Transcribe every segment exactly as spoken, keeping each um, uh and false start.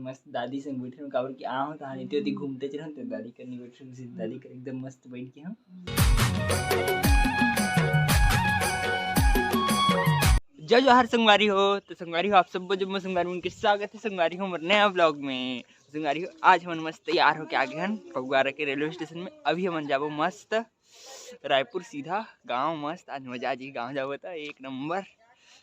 मस्त दादी संग बैठे हूँ, काबर कि आ हूँ तहाँ एती ओती घूमते चलहूँ, तो दादी कर नहीं बैठे हूँ, दादी कर एकदम मस्त बैठ के हूँ। जय जोहार संगवारी हो। तो संगवारी हो, आप सब जम्मो संगवारी मन के स्वागत है संगवारी हो हमर नया vlog में। संगवारी हो, आज हमन मस्त तैयार होके आ गए हन फगुआरा के रेलवे स्टेशन में। अभी हमन जाबो मस्त रायपुर सीधा गांव। मस्त आज मजा आ जी, गांव जाबो त एक नंबर।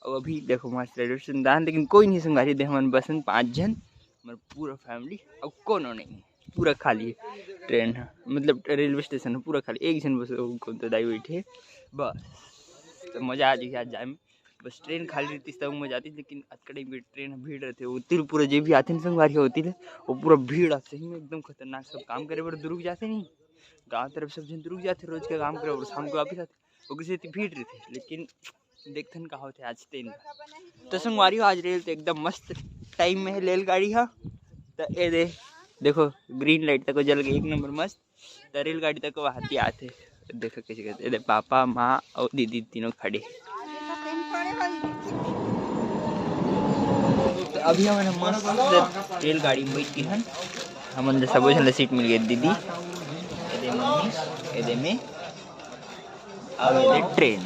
और अभी देखो मस्त रेलवे स्टेशन दान, लेकिन कोई नहीं संगवारी, दे हमन बसन पाँच झन, हमर पूरा फैमिली और कोनो नहीं, पूरा खाली ट्रेन है, मतलब रेलवे स्टेशन है पूरा खाली, एक झन बस कौन तो दाई बैठे बस। तो मजा आ जी आज जाए में। बस ट्रेन खाली रहती तब मजा आती, लेकिन अतकड़े भी ट्रेन भीड़ रहते, ओती ले पूरा जे भी आते हैं संगवारी होती ले, वो पूरा भीड़ आते सही में एकदम खतरनाक। सब काम करे बर दुरुक जाते नहीं, गांव तरफ सब झन दुरुक जाते रोज के काम करे और शाम को वापस आते, ओकर सेती भीड़ रहते। लेकिन देखथन का होते आज तेन। तो संगवारी हो, आज रेल तो एकदम मस्त टाइम में है, रेलगाड़ी हा। तो ए दे देखो ग्रीन लाइट तक जल गई, एक नंबर मस्त। तो रेलगाड़ी तक वहाती आते, देखो कैसे करते, ए दे पापा माँ और दीदी तीनों खड़े। तो अभी हमन मस्त रेलगाड़ी में बैठ के हन, हमन ले सबो झन ला सीट मिल गए, दीदी, ए दे मम्मी, ए दे मैं, अब ए दे ट्रेन।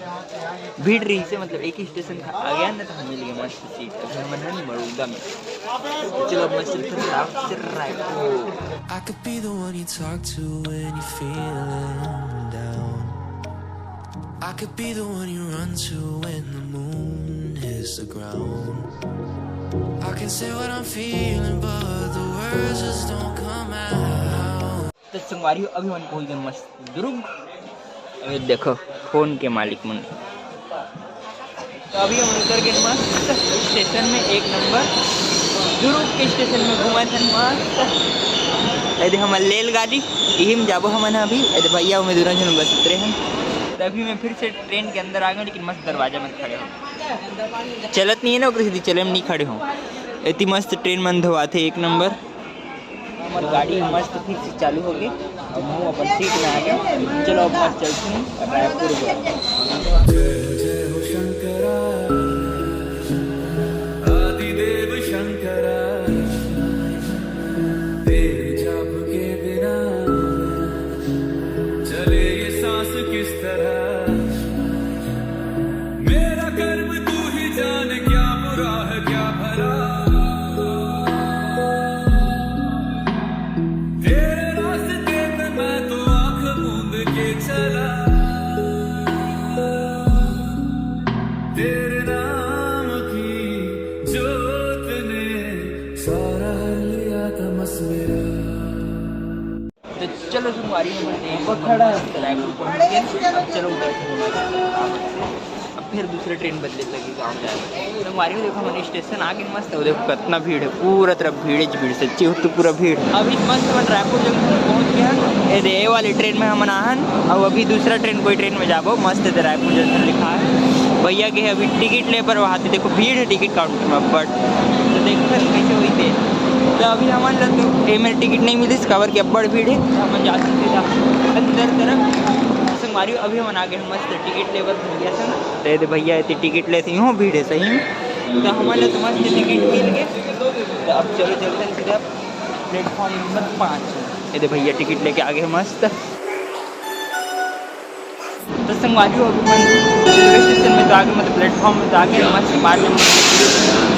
भीड़ रही से मतलब एक ही स्टेशन था, आ गया ना तो हम मिल गए मस्त सीट। अभी हमन हन मड़ौदा में, तो चलो अब मस्त फिर राउत से Raipur. I could be the one you talk to when you're feeling down. I could be the one you run to when the moon hits the ground. I can say what I'm feeling, but the words just don't come out. तो संगवारी हो, अभी मन पहुंच गए मस्त दुर्ग। अभी देखो फोन के मालिक मन। तो अभी हम उतर गए मस्त स्टेशन में, एक नंबर दुर्ग के स्टेशन में घूमत हन मस्त। ए दे हमर रेलगाड़ी, इही में जाबो हमन अभी। ए दे भैया, ओमे दूरा झन बस उतरे हैं। तो अभी मैं फिर से ट्रेन के अंदर आ गया, लेकिन मस्त दरवाजा में खड़े हो, चलत नहीं है ना, ओकरे सेती चले में नहीं खड़े हो। इतनी मस्त ट्रेन मन धोआथे, एक नंबर। हमर गाड़ी मस्त फिर से चालू हो गई। अब हम अपन सीट में आ गए। चलो अब मस्त चलते हैं रायपुर। जय जय हो शंकरा, आदिदेव शंकरा, तेरे जाप के बिना चले ये सांस किस तरह। मेरा कर्म तू ही जाने, क्या बुरा है क्या भला। तेरे रास्ते पे मैं तो आंख मूंद के चला। तेरे नाम की जोत ने सारा हर लिया तमस मेरा। तो चलो संगवारी, हम रायपुर पहुंच गए। अब चलो बैठो आराम से। अब फिर दूसरे ट्रेन बदले लगी गाँव जाए। संगवारी हो, देखो हमन स्टेशन आ गए मस्त। वो देखो कितना भीड़ है, पूरा तरफ भीड़ है, भीड़ सच्ची हो तो पूरा भीड़। अभी मस्त हमन रायपुर जंक्शन पहुंच गए हैं। ये दे, ये वाली ट्रेन में हमन आहन, और अभी दूसरा ट्रेन, कोई ट्रेन में जाबो। मस्त है रायपुर जंक्शन लिखा है। भैया के अभी टिकट ले पर वहाँ देखो भीड़ है टिकट काउंटर में अब्बड़। तो देखो कैसे हुई थे। तो अभी हमन ला तो ए में टिकट नहीं मिलिस, काबर के अब्बड़ भीड़ है। हमन जाते सीधा अंदर तरफ। संगवारी, अभी हमन आ गए मस्त टिकट ले बर भैया से ना। तो ये दे भैया एती टिकट लेते ही हो, भीड़ है सही में। तो हमन ला तो मस्त टिकट मिल गए। तो अब चलो चलते हैं सीधा प्लेटफॉर्म नंबर पाँच। ये दे भैया टिकट लेके आ गए मस्त। तो संगवारी हो, अभी मन रेलवे स्टेशन में तो आ गए, मतलब प्लेटफॉर्म में तो आ गए, मस्त बाद में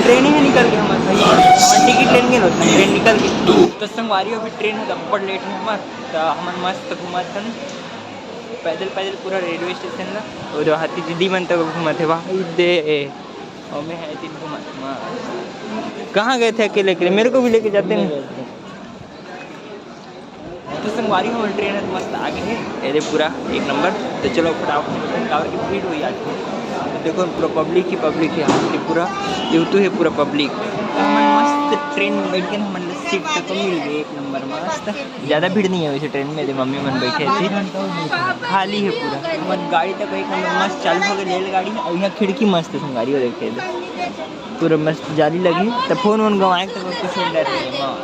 ट्रेन ही निकल गई हमारे भाई। हमन टिकट लेने गए होते, ट्रेन निकल गई। तो संगवारी हो, अभी ट्रेन है तो अब्बड़ लेट है हमार, तो हमन मस्त घूमत हन पैदल पैदल पूरा रेलवे स्टेशन ला। और जो हाथी दीदी मन तक घूमत है, वाह दे। और मैं है तीन घूमत, कहाँ गए थे अकेले अकेले? मेरे को भी लेके जाते ना। तो संगवारी हो, ट्रेन है तो मस्त आ गई है, अरे पूरा एक नंबर। तो चलो फटाफट, काबर की भीड़ हुई आज। तो देखो पूरा पब्लिक ही पब्लिक है यहाँ पे, पूरा यूतु है पूरा पब्लिक। तो हमन मस्त ट्रेन में बैठ के ना, हमन सीट तक मिल गई एक नंबर मस्त। ज़्यादा भीड़ नहीं है वैसे ट्रेन में, दे मम्मी मन बैठे थे, खाली है पूरा। हमन गाड़ी तक एक नंबर मस्त चालू हो गई रेलगाड़ी। और यहाँ खिड़की मस्त है संगवारी हो, देखे दे पूरा मस्त जाली लगी, तो फोन वोन गंवाए के तो कुछ डर नहीं है। हाँ।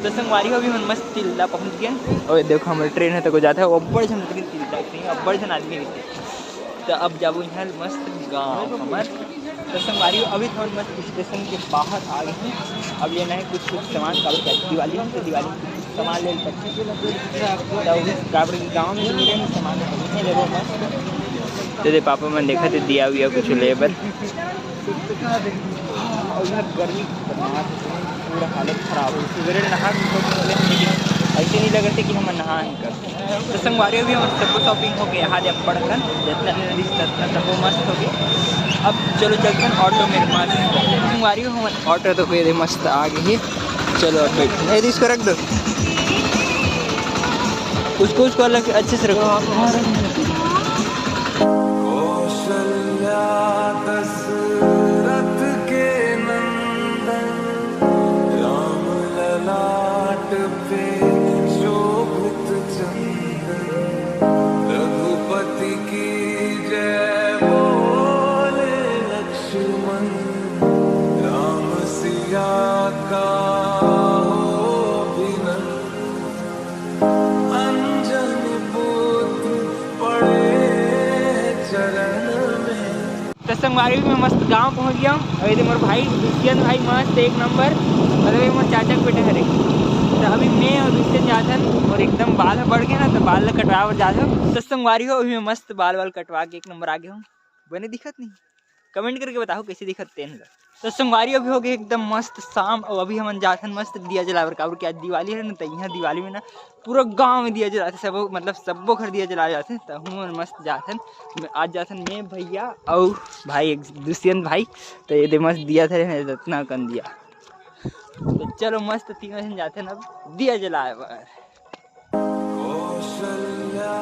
तो संगवारी हो, अभी हमन मस्त तिल्दा पहुँच गेन। अउ देखो, हमर ट्रेन ह तको जात हे, अब्बड़ झन तिल्दा, अब्बड़ झन आदमी रहिथे। तो अब जाबो इहाँ मस्त गाँव हमर। तो संगवारी हो, अभी तो हमन मस्त स्टेशन के बाहर आ गे हन। अब लेना हे कुछ कुछ सामान, काबर कि दिवाली हे, तो दिवाली में कुछ सामान ले लेथन। तो काबर कि गाँव में तो मिले नहीं सामान, तो इहाँ लेबो मस्त। तो दे पापा मन देखत हे दिया विया कुछ ले बर। अउ इहाँ गर्मी खतरनाक हे, पूरा हालत खराब हे। सुबेरे नहा के निकले हन, लेकिन ऐसे नहीं लगत हे कि हम नहा ही कर। तो संगवारी हो, अभी हमर सबो shopping हो गे, यहाँ दे अब्बड़ अकन, जितना नहीं रहिस, उतना सबो मस्त हो गे। अब चलो चलथन auto में मस्त। संगवारी हो, हमर auto तो होए दे मस्त आ गे हे। चलो अब बैठ, ए, इसको रख दो, उसको, उसको अलग अच्छे से रखो। कौशल्या दशरथ के नंदन, राम ललाट पे शोभित चंदन। रघुपति की जय बोले लक्ष्मण, राम सिया का हो अभिनंदन। अंजनी पुत्र पड़े चरण में। तो संगवारी, मैं मस्त गांव पहुंच गया हूँ। अभी तो मोर भाई, दुष्यंत भाई, मस्त एक नंबर, मतलब ये मोर चाचा के बेटा हरे। तो अभी मैं अउ दुष्यंत जाथन, अउ एकदम बाल ह बढ़ गया ना, तो बाल ला कटवा बर जाथन। तो संगवारी हो, अभी मैं मस्त बाल वाल कटवा के एक नंबर आ गया हूँ। बने दिखत नहीं? Comment करके बताओ कैसे दिखत तेन ला। तो संगवारी, अभी हो गे एकदम मस्त शाम, अउ अभी हमन जाथन मस्त दिया जलाए बर, काबर कि आज दिवाली हे ना, तो इहाँ दिवाली में ना पूरा गांव में दिया जलाथे, सबो, मतलब सबो घर दिया जलाए जाथे। तो हमन मस्त जाथन, मैं, आज जाथन मैं, भैया अउ भाई एक दुष्यंत भाई। तो ये दे मस्त दिया धरे हे, इतना कन दिया। तो चलो मस्त तीनों जन जाथन अब दिया जलाए बर। कौशल्या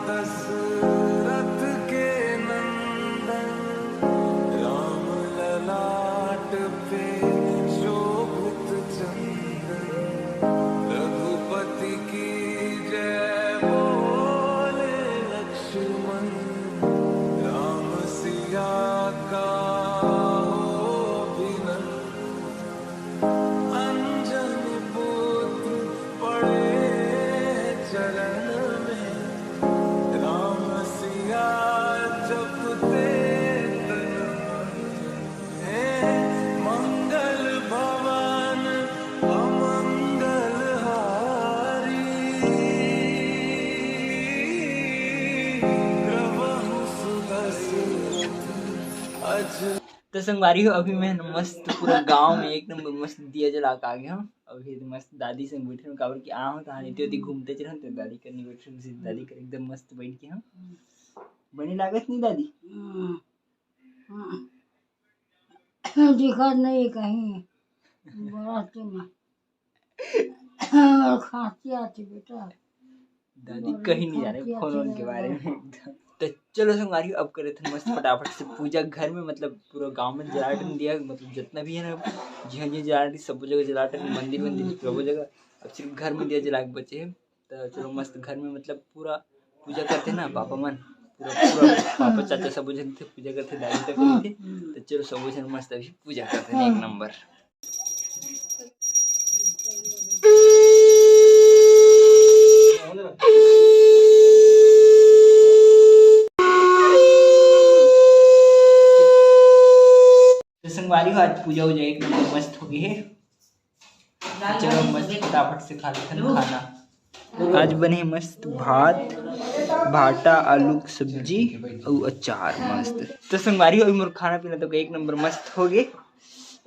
दशरथ के नंदन, राम ललाट पे शोभित चंदन। रघुपति की जय बोले लक्ष्मण, राम सिया का हो अभिनंदन। अंजनी पुत्र पड़े चरण में, राम सिया जपते तन मन। हे मंगल भवन अमंगल हारी, प्रभु सुदशरथ अज। तो संगवारी हो, अभी मैं मस्त पूरा गांव में एक नंबर मस्त दिया जला के आ गया हूँ। अभी तो मस्त दादी संग बैठे हूँ, काबर कि आ हूँ तो हाँ, इतनी होती घूमते चले हूँ, तो दादी कर नहीं बैठे हूँ, सीधे दादी कर एकदम मस्त बैठ के हूँ। बने लागत नहीं दादी? हम्म, हम्म। दिखत नहीं कहीं, बड़ा तुम। और खांसी आती बेटा। दादी कहीं नहीं जाने फोन वोन के बारे में एकदम। तो चलो संगवारी, अब करे थे मस्त फटाफट से पूजा घर में, मतलब पूरा गांव में जलाटन दिया, मतलब जितना भी है ना, जिहाँ जिहाँ जलाटन, सब जगह जलाटन, मंदिर वंदिर, सब जगह। अब सिर्फ घर में दिया जला के बचे हैं। तो चलो मस्त घर में, मतलब पूरा पूजा करते ना पापा मन, पूरा, पूरा पापा चाचा सब जन थे पूजा करते, दादी तक करते। तो चलो सब जन मस्त अभी पूजा करते हैं एक नंबर। तो संगवारी हो, आज पूजा वूजा एक नंबर मस्त हो गई है। चलो मस्त फटाफट से खा लेते हैं खाना। आज बने मस्त भात, भाटा, आलू की सब्जी अउ अचार मस्त। तो संगवारी हो, मोर खाना पीना तो एक नंबर मस्त हो गए,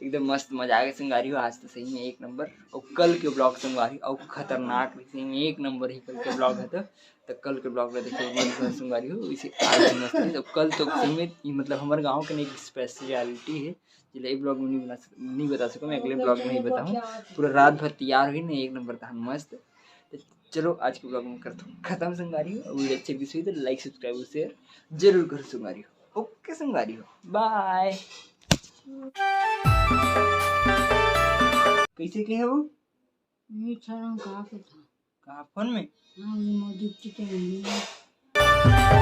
एकदम मस्त मजा आ गया संगवारी हो। आज तो सही में एक नंबर। और कल के ब्लॉग संगवारी और खतरनाक रही, सही में एक नंबर ही कल के ब्लॉग है। तो, तो कल के ब्लॉग में देखिए मस्त संगवारी हो, इसे आज मस्त है। तो कल तो सही में ये मतलब हमारे गाँव के एक स्पेशलिटी है, जिला ये ब्लॉग में नहीं बना सक-, नहीं बता सकूँ मैं, अगले ब्लॉग में ही बताऊँ। पूरा रात भर तैयार हुई ना, एक नंबर तहन मस्त। तो चलो आज के ब्लॉग में करता हूँ खत्म संगवारी हो। वीडियो अच्छे लगी तो लाइक, सब्सक्राइब और शेयर जरूर करो संगवारी हो। ओके संगवारी हो, बाय। कैसे कहे वो? ये छरम कहाँ पे था? कहाँ फोन में? हाँ, ये मोदी जी के मोबाइल में।